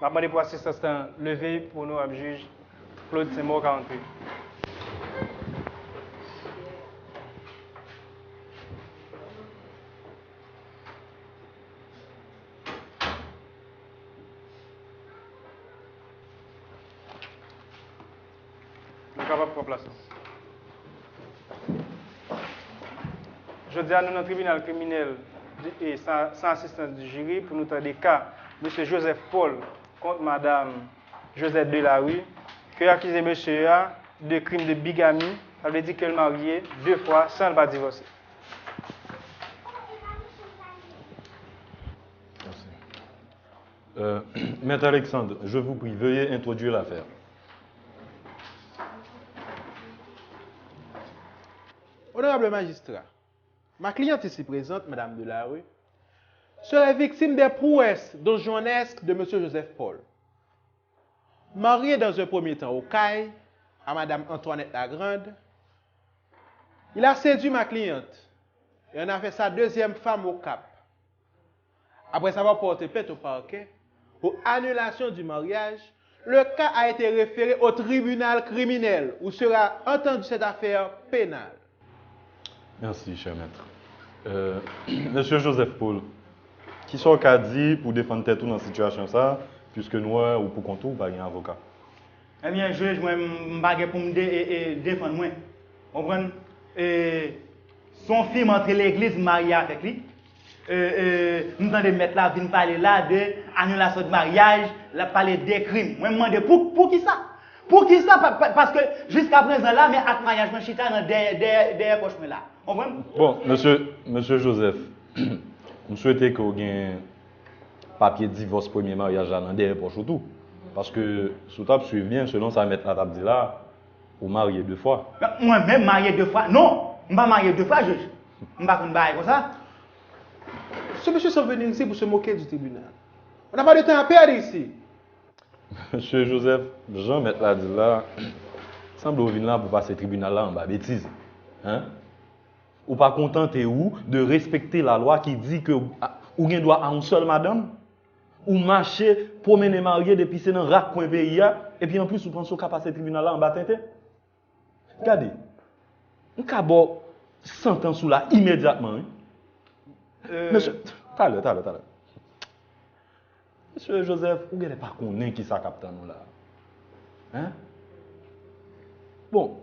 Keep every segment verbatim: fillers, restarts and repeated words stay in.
M ap mande pou asistans lan leve pou onorab jij Claude Saint-Maur ka antre. Nou kapab pran plas nou. Jodi a, nou nan tribinal kriminèl e san, san asistans di jiri pou nou tande ka mesye Joseph Paul kont madam Josette Delarue, ke akize mesye a de krim de bigami, sa vle di ke l marye de fwa san l pa divòse. Euh, Maître Alexandre, je vous prie, veuillez introduire l'affaire. Onorab majistra, ma cliente ici présente, Madame Delarue, serait victime des prouesses donjuanesques de Monsieur Joseph Paul. Marié dans un premier temps au Cay à Madame Antoinette Lagrande, il a séduit ma cliente et en a fait sa deuxième femme au Cap. Après avoir porté plainte au parquet pour annulation du mariage, le cas a été référé au tribunal criminel où sera entendue cette affaire pénale. Merci, cher maître. Euh, Mesye Joseph Paul, kisa w ka di pou defann tèt ou nan sitiyasyon sa a, piske nou wè ou pou kont ou, ou pa gen avoka? Ebyen, jij, mwen, m pa gen pou m de, e, e, defann mwen. Konprann? E, se yon fi m antre legliz, m marye avèk li. E, e, m tande mèt la vin pale la de anilasyon de maryaj, l ap pale de krim. Mwen, m mande pou, poukisa? Poukisa? Pa, pa, paske jiskaprezan la, men ak maryaj mwen chita nan dèyè, dèyè, dèyè pòch mwen la. Konprann? Bon, mesye, mesye Joseph, m swete ke w gen papye divòs premye maryaj la nan dèyè pòch ou tou. Paske, si w t ap swiv byen, selon sa mèt la t ap di la, ou marye de fwa. Mwen menm marye de fwa? Non, m pa marye de fwa, jij. M pa konn bagay konsa. Ce monsieur sont venus ici pour se moquer du tribunal. On n'a pas de temps à perdre ici. Mesye Joseph, jan mèt la di l la, sanble w vin la pou pase tribinal la anba betiz. Hein? Ou pa kontante ou de respekte lalwa ki di ke ou gen dwa a yon sèl madanm? Ou mache pwomennen marye depi se nan rak kwen peyi a, epi anplis ou panse w ka pase tribinal la anba tenten? Gade, m ka ba w santans ou la imedyatman, wi. Mesye, talè, talè, talè. Mesye Joseph, ou genlè pa konnen kisa k ap tann ou la. Hein? Bon,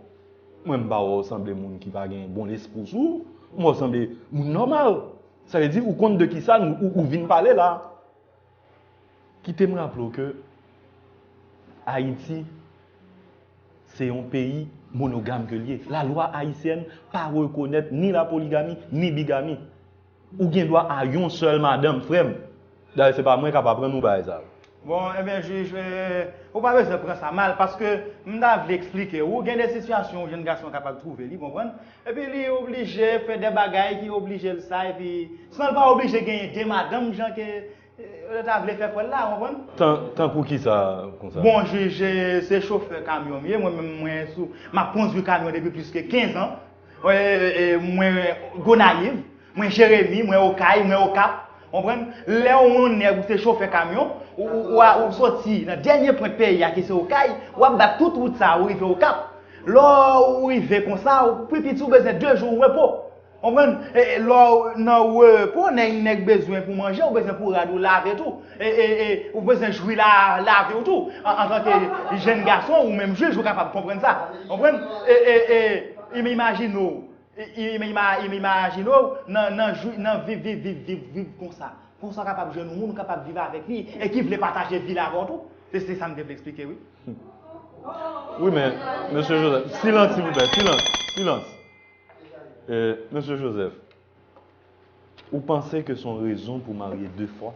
mwen m pa wè w sanble moun ki pa gen bon lespri sou ou, m wè w sanble moun nòmal. Sa vle di ou konn de kisa ou, ou, ou vin pale la. Kite m raple w ke Ayiti se yon peyi monogam ke l ye. Lalwa ayisyèn pa rekonèt ni lapoligami ni bigami. Ou gen dwa a yon sèl madanm, frè m. Dayè se pa mwen k ap aprann ou bagay sa yo. Bon, ebyen jij, e, ou pa bezwen pran sa mal, paske m ta vle eksplike w, gen de sitiyasyon yon jenn gason kapab twouve li, konprann? Epi li oblije fè de bagay ki oblije l sa, epi san l pa oblije genyen de madanm jan ke yo ta vle fè kwè l la, konprann? Tan, tankou kisa konsa? Bon, jij, se chofè kamyon m ye, mwen menm mwen sou, m ap kondwi kamyon depi plis ke kenz an. E, e, e, mwen Gonayiv, mwen Jeremi, mwen Okay, mwen Okap, konprann? Lè w yon nèg ou se chofè kamyon, ou, ou, ou, ou soti nan dènye pwent peyi a ki se Okay, w ap bat tout wout sa a, ou rive Okap. Lè w rive konsa, ou pi piti ou bezwen de jou repo. Konprann? E, e, lè w nan repo, nèg, nèg bezwen pou manje, ou bezwen pou rad ou lave tou. E, e, e, ou bezwen jwi la, lave w tou. An, antanke jenn gason, ou menm jij, ou kapab konprann sa. Konprann? E, e, e, im-, imajine w, i, i, im-, ima-, im-, imajine w nan, nan jwi, nan viv, viv, viv, viv, viv konsa. Konsa w kapab jwenn yon moun, ou kapab viv avèk li, e ki vle pataje vi l avè w tou. Se, se sa m te vle eksplike, wi. Wi, men, mesye Joseph, silans, silvouplè, silans, silans. E, mesye Joseph, ou panse ke se yon rezon pou marye de fwa,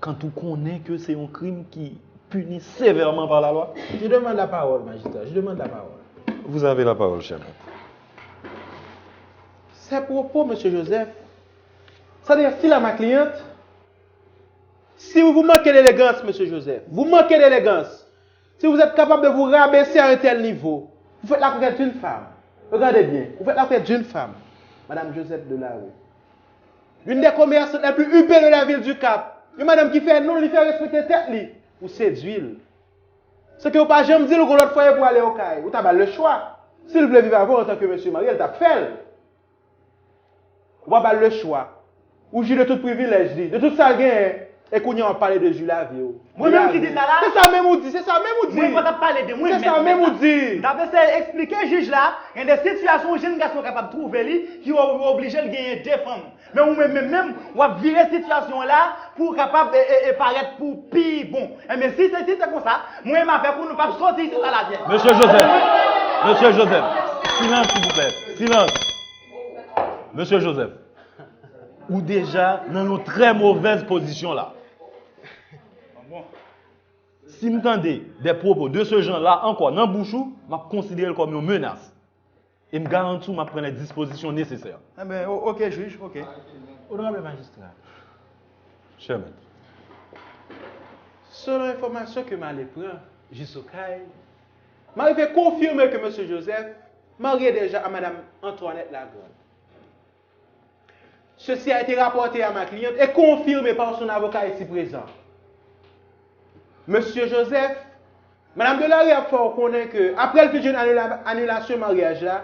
kan ou konnen ke se yon krim ki pini sevèman pa lalwa? Je demande la parole, magistrat, je demande la parole. Vous avez la parole, cher maître. Ces propos, monsieur Joseph, ça devient si la ma cliente, Si vous, vous manquez d'élégance, monsieur Joseph, vous manquez d'élégance. Si vous êtes capable de vous rabaisser à un tel niveau, vous faites la conquête d'une femme. Regardez bien, vous faites la conquête d'une femme, Madame Josette Delarue. L'une des commerçantes les plus huppées de la ville du Cap. Une madame qui fait non, li fè respekte tèt li. pou sedui l. San ke w pa janm di l gon lòt fwaye pou ale Okay. Ou ta ba l le chwa. Si l vle viv avè w antanke mesye marye, l t ap fè l. Ou pa ba l le chwa. Ou jwi de tout privilèj li, de tout sa l genyen, e kounye a w ap pale de jwi lavi w. Mwen menm ki di sa la? Se sa menm ou di, se sa menm ou di. Mwen pa t ap pale de mwen menm. Se sa menm ou di. M t ap eseye eksplike jij la, gen de sitiyasyon yon jenn gason kapab twouve li, ki o-, oblije l genyen de fanm. Men ou menm, menm, menm, w ap vire sitiyasyon an la pou w kapab, e, e, e parèt pou w pi bon. Enben, si se, si se konsa, mwen menm avèk ou, nou p ap soti isit la la byen. Mesye Joseph, Mesye Joseph, silans, silvouplè, silans. Mesye Joseph, ou deja nan yon trè movèz pozisyon la. Si m tande de pwopo de se jan la ankò nan bouch ou, m ap konsidere l kòm yon menas. E m garanti w m ap pran lè dispozisyon nesesè. Enben, o-, oke, jij, oke. Onorab majistra. Chè mèt. Selon enfòmasyon ke m ale pran jis Okay, m arive konfime ke Mesye Joseph marye deja a Madam Antoinette Lagrande. Ceci a été rapporté à ma cliente et confirmé par son avocat ici présent. Mesye Joseph, Madam Delarie ap fè w konnen ke, apre l fin jwenn anila-, anilasyon maryaj la,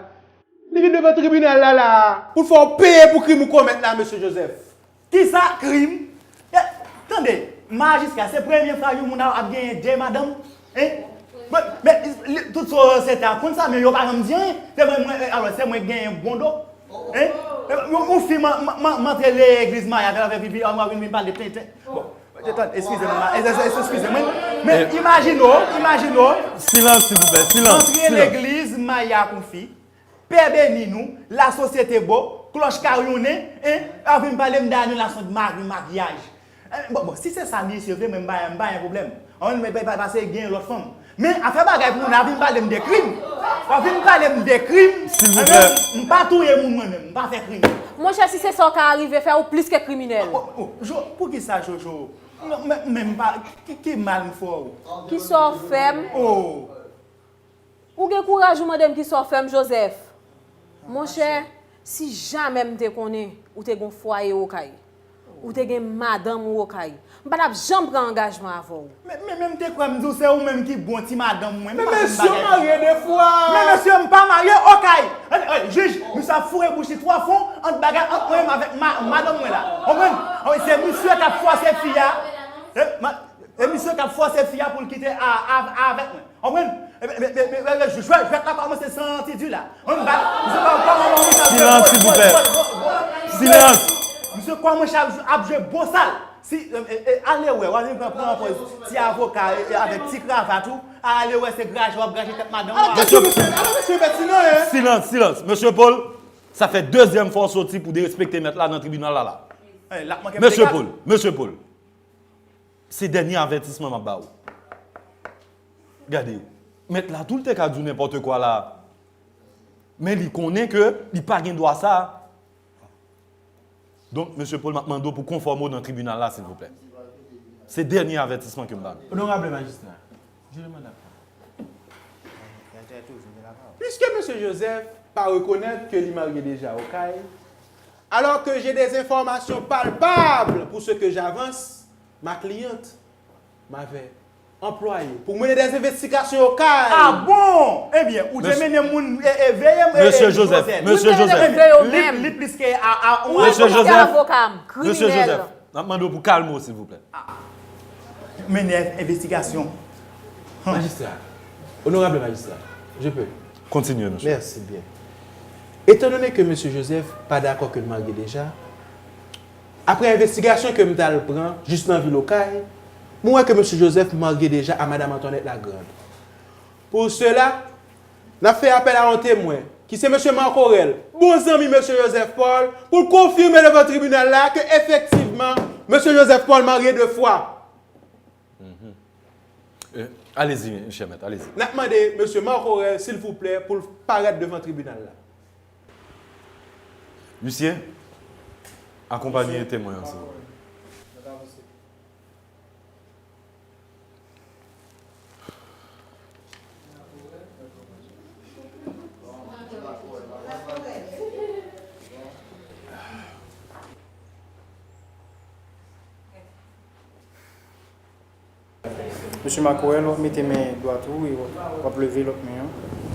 li vin devan tribinal la, la a, pou l fè w peye pou krim ou komèt la, Mesye Joseph. Kisa krim? E, tande, majistra, se premye fwa yon moun ap, ap genyen de madanm? Hein? Men, men, li, tout sa se ta konn sa, men yo pa janm di anyen. Se mwen, mwen, e, alò, se mwen ki genyen bon do. Hein? E, yon, yon fi, man, man, man, m antre legliz maryaj, avè pipi, an mwen vin, vin pale tenten. Bon, tande, eskize mwen, ma-, es-, es-, eskize mwen. Men, imajine w, imajine w. Silans, silvouplè, silans, m antre legliz maryaj ak yon fi. Pè beni nou, lasosyete bo, klòch karyonnen, en, ap vin pale m de anilasyon de mari, maryaj. En, bon, bon, si se sa li ye, se vre, mwen m pa, m pa gen pwoblèm. An, men, men, men, pase gen lòt fanm. Men, afè bagay pou moun ap vin pale m de krim. W ap vin pale m de krim. Silvouplè. En, men, m pa touye moun mwen menm, m pa fè krim. Monchè, si se sa w ka rive fè, ou plis ke kriminèl. Oh, oh, oh, Jo-, poukisa, Jojo? Non, men, men m pa, ki, ki mal m fè w? Kisa w fè m? Oh. Ou gen kouraj ou mande m kisa w fè m, Joseph? Monchè, si jamè m te konnen ou te gen fwaye Okay, ou te gen madanm ou Okay, m pa t ap janm pran angajman avè w. Men, men, men m te kwè m di w se ou menm ki bon ti madanm mwen. Men mesye w marye de fwa. Men mesye m pa marye, Okay. Hey, hey, jij, misye ap foure bouch li twa fon ant bagay ant mwen menm avèk ma-, madanm mwen la. Konprann? Anben, se misye k ap fòse fi a. E, ma-, e misye k ap fòse fi a pou l kite a, a, avèk mwen. Konprann? E, e, e, e, e, jwèt, jwèt la kòmanse santi di la. Ann bat, misye pa, pa, pa, pa, pa, Silans, silvouplè. Silans. Misye kòmanse ap, ap jwe bosal. Si, e, e, e, ale wè, w a vin pran, pran pòz ti avoka, e, e, avèk ti kravat ou. Ale wè, se graje w ap graje tèt madanm ou. Alò, mesye, alò, mesye Bèt, sinon, hein? Silans, silans. Mesye Paul, sa fè dezyèm fwa w soti pou derespekte mèt la nan tribinal la, la. Mesye Paul, mesye Paul. Se dènye avètisman m ap ba w. Gade, mèt la tou l te ka di w nenpòt kwa la. Men li konnen ke li pa gen dwa sa. Donk, mesye Paul, m ap mande w pou konfòme w nan tribinal la, silvouplè. Se dènye avètisman ke m ba nou. Onorab majistra, je demande la parole. Piske mesye Joseph pa rekonèt ke li marye deja Okay, alors que j'ai des informations palpables pour ce que j'avance, ma cliente m'avait employé pour mener des investigations au Cayes. Ah bon? Ebyen, ou te mennen moun e, e veye m, e, Mesye Joseph, Mesye Joseph. Li, li plis ke a, a, Mesye Joseph, Mesye Joseph, n ap mande w pou kalme w, silvouplè. Mennen envestigasyon. Majistra, onorab majistra, je peux? Continuez, monsieur. Merci bien. Étant donné que Monsieur Joseph pa dakò ke l marye deja, apre envestigasyon ke m t al pran jis nan vil Okay, mwen wè ke Monsieur Joseph marye deja a Madame Antoinette Lagrande. Pour cela, n ap fè apèl a yon temwen, ki se Mesye Marc Aurel, bon zanmi Mesye Joseph Paul, pou l konfime devan tribinal la ke efektivman, Mesye Joseph Paul marye de fwa. Mhm. Euh, allez-y, chè mèt, allez-y. N ap mande Mesye Marc Aurel, silvouplè, pou l parèt devan tribinal la. Huissier, akonpanye temwen an, silvouplè. Mesye Makorèl, w ap mete men dwat ou e w ap leve lòt men an.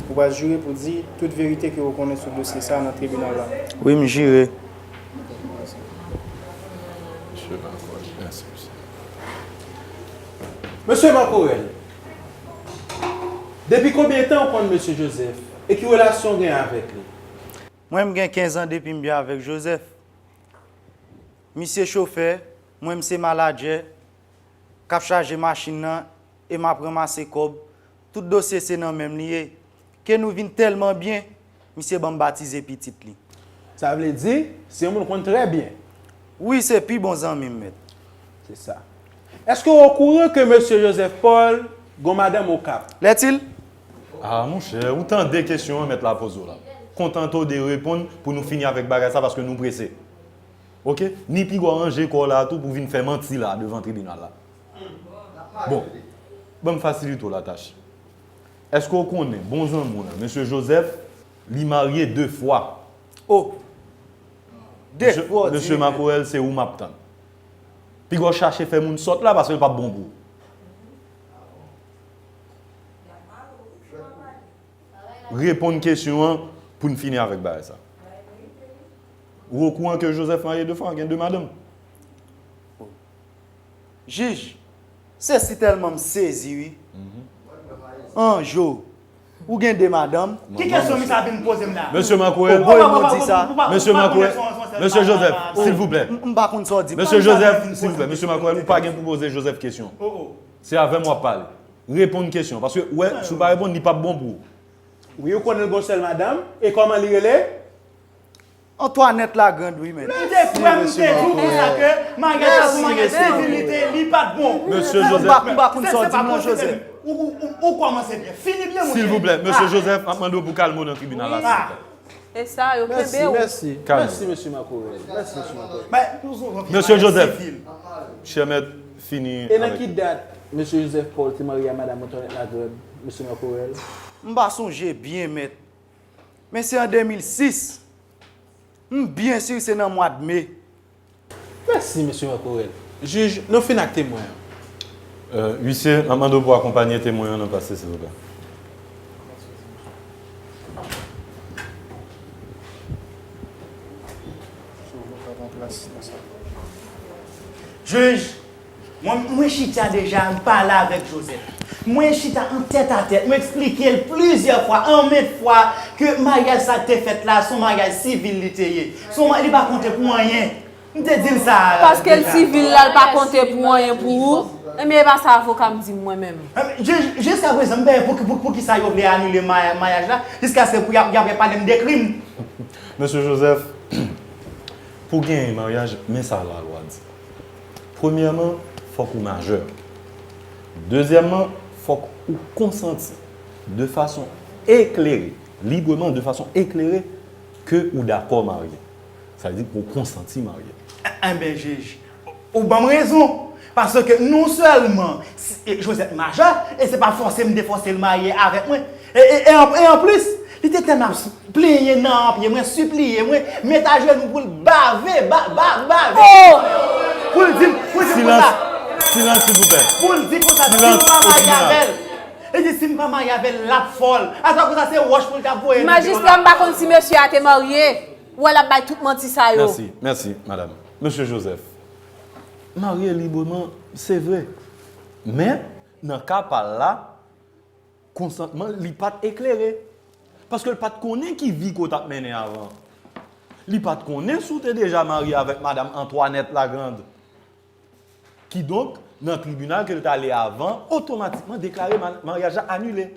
Ou pral jire pou di tout verite ke ou konnen sou dosye sa a nan tribinal la. Wi, m jire. Mesye Makorèl, mèsi, mesye. Mesye Makorèl, depi konbyen tan ou konn mesye Joseph e ki relasyon w gen avèk li? Mwen, m gen kenz an depi m byen avèk Joseph. Misye chofè, mwen, m se manadjè k ap chaje machin nan e m ap ranmase kòb. Tout dosye se nan men m li ye. Ke nou vin tèlman byen, misye ban m batize pitit li. Sa vle di, se yon moun ou konn trè byen. Wi, se pi bon zanmi m, mèt. Se sa. Èske w okouran ke mesye Joseph Paul gon madanm Okap? Lètil? Ah, monchè, ou tande kesyon an mèt la poze w la. Kontante w de reponn pou nou fini avèk bagay sa paske nou prese. Oke? Ni pi gwo ranje kò w la tou pou vin fè manti la devan tribinal la. Bon, ban m fasilite w latach. Èske w konnen bon zanmi w la, mesye Joseph, li marye de fwa? O! De fwa, w di. Mesye Makorèl, se ou m ap tann. Piga w chache fè moun sòt la, paske l p ap bon pou ou. Reponn kesyon an pou n fini avèk bagay sa. Ou okouran ke Joseph marye de fwa, gen de madanm? Jij, se si tèlman m sezi, wi. Anjo, ou gen de madanm? Ki kesyon misye ap vin poze m la? Mesye Makorèl. Ou konnen m di sa. Mesye Makorèl. Mesye Joseph, silvouplè. M, m pa konn sa w di. Mesye Joseph, silvouplè. Mesye Makorèl, ou pa gen pou poze Joseph kesyon. Se avè m w ap pale. Reponn kesyon. Paske, wè, si w pa reponn, li p ap bon pou ou. Wi, ou konnen l gon sèl madanm. E kòman li rele? Antoinette Lagrande, wi, men. M te kwè, m te di w konsa ke maryaj sa se yon maryaj sivil li te ye, li pa t bon. Mesye Joseph. M pa, m pa konn sa w di m nan, Joseph. Ou, ou, ou, ou kòmanse byen. Fini byen, monchè. Silvouplè, mesye Joseph, m ap mande w pou kalme w nan tribinal la, silvouplè. E sa, yo kenbe w. Mèsi, mèsi. Kalme. Mèsi, mesye Makorèl. Mèsi, mesye Makorèl. Mesye Joseph, chè mèt, fini avèk. E nan ki dat mesye Joseph Paul te marye a madanm Antoinette Lagrande, mesye Makorèl? M pa sonje byen, mèt. Men se an de mil sis. M byen si se nan mwa d me. Mèsi, mesye Makorèl. Jij, nou fin ak temwen an. Euh, huissier, m ap mande w pou akonpanye temwen an nan pase, silvouplè. Jij, Mwen, mwen chita deja, m pale avèk Joseph. Mwen chita an tèt a tèt, mwen eksplike l plizyè fwa, anmè fwa, ke maryaj sa k te fèt la, se yon maryaj sivil li te ye. Se yon ma-, li pa konte pou anyen. M te di l sa deja. Paske l sivil la, l pa konte pou anyen pou ou. Ebyen, e pa sa avoka m di m mwen menm. Ebyen, jis, jiskaprezan, m pa wè pou, pou, pou kisa yo vle anile ma-, maryaj la, jiskaske pou y ap, y ap pale m de krim. Mesye Joseph, pou genyen maryaj, men sa lalwa di. Premyèman, fòk ou majè. Dezyèmman, fòk ou konsanti de fason eklere, libreman, de fason eklere, ke ou dakò marye. Sa vle di ke ou konsanti marye. Enben, jij, ou ban m rezon. Paske non sèlman si, e, Joseph majè, e se pa fòse m te fòse l marye avèk mwen. E, e, e an, e anplis, li te tèlman ap plenyen nan pye mwen, sipliye mwen, met ajenou pou l bave, ba, ba, bave. Oh! Pou l di m, pou l di m konsa. Silans, silans, silvouplè. Pou l di konsa, si m pa marye avè l. Li di si m pa marye avè l, l ap fò l. Atò konsa, se wòch pou l t ap voye nan pye w la. Majistra, m pa konn si mesye a te marye. Ou wè l ap bay tout manti sa yo. Mèsi, mèsi, madanm. Mesye Joseph, marye libreman, se vre. Men, nan ka pa l la, konsantman li pa t eklere. Paske l pa t konnen ki vi ke w t ap mennen avan. Li pa t konnen si w te deja marye avèk madanm Antoinette Lagrande. Kidonk, nan tribinal ke l t ale avan, otomatikman deklare ma-, maryaj la anile.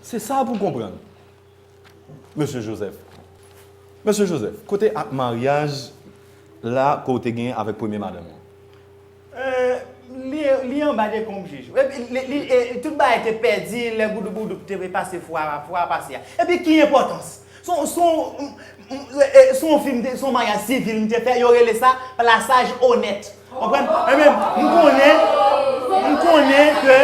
Se sa pou w konprann. Mesye Joseph. Mesye Joseph, kote ak maryaj la ke w te genyen avèk premye madanm ou? Euh, li, li anba dekonm, jij. Epi, li, li, e, tout bagay te pèdi, lè goudougoudou te pase fwa, fwa pase a. Epi ki enpòtans? Se yon, se yon, m, m, e, e, se yon fi m te, se yon maryaj sivil m te fè, yo rele sa plasaj onèt. Konprann? Ebyen, m konnen, m konnen ke...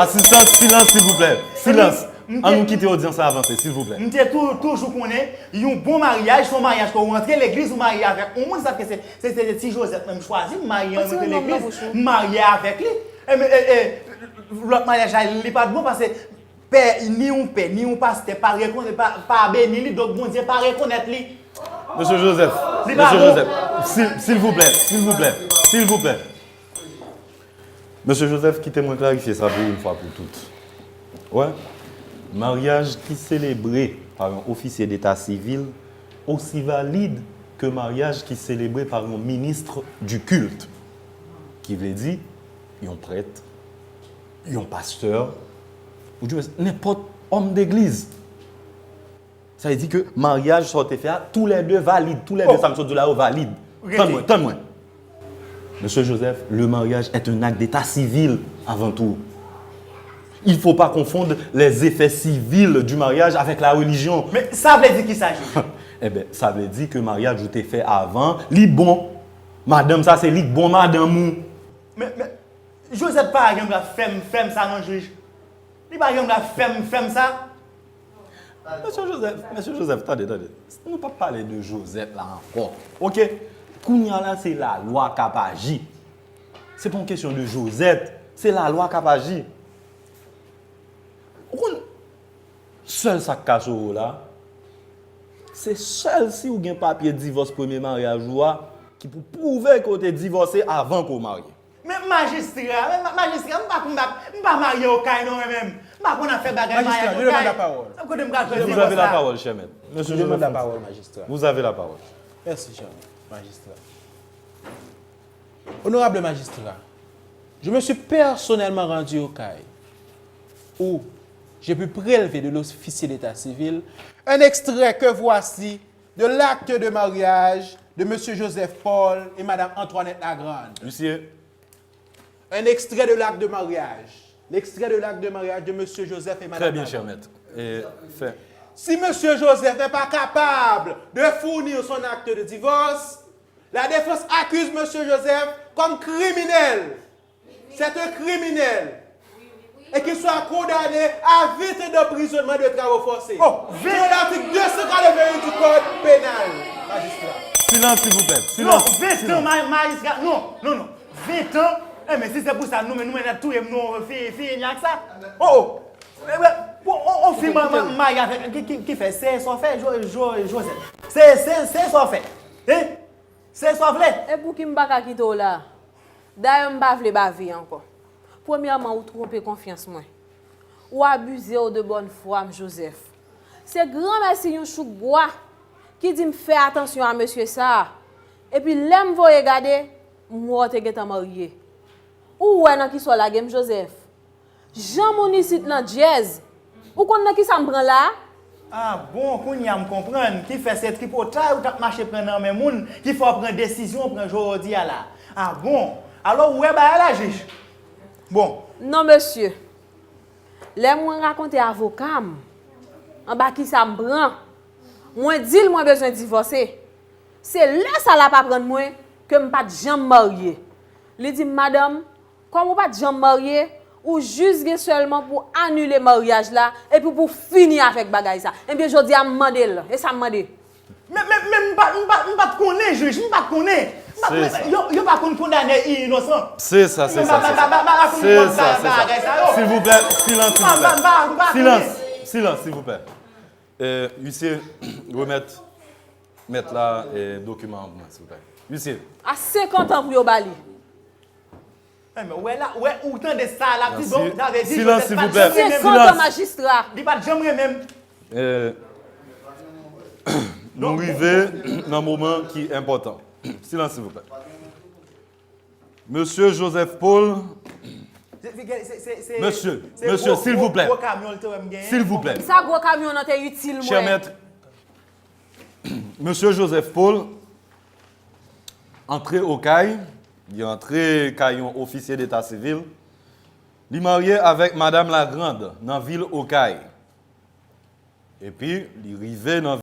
Asistans, silans, silvouplè. Silans. An nou kite odyans la avanse, silvouplè. M te tou, toujou konnen, yon bon maryaj, se yon maryaj ke ou rantre legliz, ou marye avèk yon moun, sa fè ke se, se, se, se ti Joseph mwen m chwazi, m marye, m rantre legliz, m marye avèk li. E, e, e, Lòt maryaj la, li pa t bon paske pè, ni yon pè, ni yon pastè pa rekonèt, pa, pa beni li, donk Bondye pa rekonèt li. Mesye Joseph, Mesye Joseph, silvouplè, silvouplè, silvouplè. Mesye Joseph, kite mwen klarifye sa pou yon fwa pou tout. Wè, maryaj ki selebre pa yon ofisye deta sivil osi valid ke maryaj ki selebre pa yon ministre du culte, ki vle di yon prèt, yon pastè, ou di nenpòt òm degliz. Sa vle di ke maryaj sa w te fè a, toulède valid, toulède sa m sot di w la yo valid. Tann mwen, tann mwen. Mesye Joseph, le mariage est un acte d'état civil avant tout. Il faut pas confondre les effets civils du mariage avec la religion. Men sa vle di kisa, jij? Enben, sa vle di ke maryaj ou te fè avan, li bon. Madanm sa se li k bon madanm ou. Men, men, Joseph pa gen dwa fè m, fè m sa non, jij. Li pa gen dwa fè m, fè m sa. Mesye Joseph, Mesye Joseph, tande, tande. Nou p ap pale de Joseph la ankò. Oke? Kounye a la, se lalwa k ap aji. Se pa yon kesyon de Joseph, se lalwa k ap aji. Ou konn sèl sa k ka sove w la, se sèl si w gen papye divòs premye maryaj ou a ki pou pwouve ke w te divòse avan ke w marye. Men majistra, men ma- majistra, m pa konn m pa, m pa marye okay non mwen menm. M pa konn afè bagay maryaj okay. Kote m ka jwenn divòs la? Vous avez la parole, cher maître. Monsieur Joseph, vous avez la parole, majistra. Merci, cher magistrat. Honorable magistrat, je me suis personnellement rendu au CAI où j'ai pu prélever de l'officier d'état civil un extrait que voici de l'acte de mariage de monsieur Joseph Paul et madame Antoinette Lagrande. Huissier. Un extrait de l'acte de mariage. L'extrait de l'acte de mariage de monsieur Joseph et madame Très bien, cher Lagrande. Maître. Et fait. Si monsieur Joseph n'est pas capable de fournir son acte de divorce, la défense accuse monsieur Joseph comme criminel. C'est un criminel. Et qu'il soit condamné à vingt ans d'emprisonnement de travaux forcés. Oh, Selon l'article deux cent quatre-vingt-huit du Code pénal, magistrat. Silence, s'il vous plaît. Non, Silence. Ventan, ma- majistra, non, non, non. Ventan, e men si se pou sa, nou menm, nou menm n ap touye m, nou fi- fini ak sa. Oh, oh. E, e, bon, on, on fi ma- ma- marye avèk, ki, ki, ki fè, se sa w fè, Jo- Jo- Joseph. Se, se, se sa w fè. Hein? Se sa w vle? E pouki m pa ka kite w la? Dayè m pa vle bave ankò. Premyèman, ou twonpe konfyans mwen. Ou abize w de bòn fwa m, Joseph. Se granmèsi yon chouk bwa ki di m fè atansyon a mesye sa a. Epi lè m voye gade, m wè w te gentan marye. Ou wè nan kisa w lage m, Joseph? Jan moun isit lan dyèz. Ou konn nan kisa m pran la a? Ah bon, kounye a m konprann. Ki fè se tripotay ou t ap mache pran nan men moun ki fè w pran desizyon w pran jodi a la. Ah bon, alò ou wè bagay la, jij? Bon. Non, mesye. Lè mwen rakonte avoka m anba kisa m pran, mwen di l mwen bezwen divòse. Se lè sa l ap aprann mwen ke m pa t janm marye. Li di m, madanm, kòm ou pa t janm marye, ou jis gen sèlman pou anile maryaj la epi pou fini avèk bagay sa. Ebyen, jodi a, m mande l. E sa m mande. Men, men, men m pa, m pa, m pa t konnen, jij, m pa t konnen. M pa t konnen. Yo, yo pa konn kondane inosan. Se sa, se sa, se sa. Se sa, se sa. Silvouplè, silans, silvouplè. Silans, silans, silvouplè. Eh, huissier, remèt mèt la, eh, dokiman an pou mwen, silvouplè. Huissier. A senkant an pou yo ba li. Eh, men wè la, wè ou tande sa la pi bon, sa vle di Silans, silvouplè. Senkant an, majistra. Li pa t janm renmen m. Eh, nou rive nan moman ki enpòtan. Silans, silvouplè. Mesye Joseph Paul. Mesye, mesye, silvouplè. Silvouplè. Sa gwo kamyon nan te itil mwen. Chè mèt, mesye Joseph Paul antre Okay, li antre kay yon ofisye deta sivil. Li marye avèk madanm Lagrande nan vil Okay. Epi, li rive nan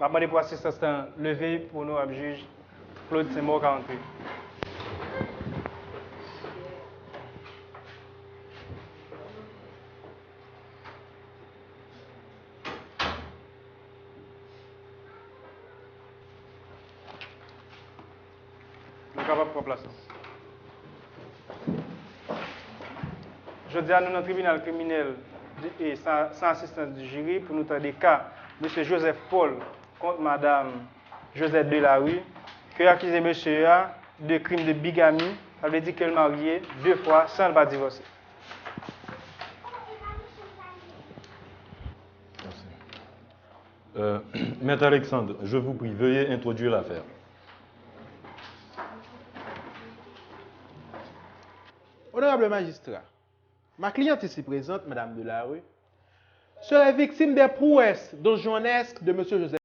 M ap mande pou asistans lan leve pou onorab jij Claude Saint-Maur ka antre. Nou kapab pran plas nou. Jodi a, nou nan tribinal kriminèl e san, san asistans di jiri pou nou tande ka mesye Joseph Paul kont madam Josette Delarue, ke yo akize mesye a de krim de bigami, sa vle di ke l marye de fwa san l pa divòse. Euh, Maître Alexandre, je vous prie, veuillez introduire l'affaire. Onorab majistra, ma cliente ici présente, madame Delarue, serait victime des prouesses donjuanesques de monsieur Joseph.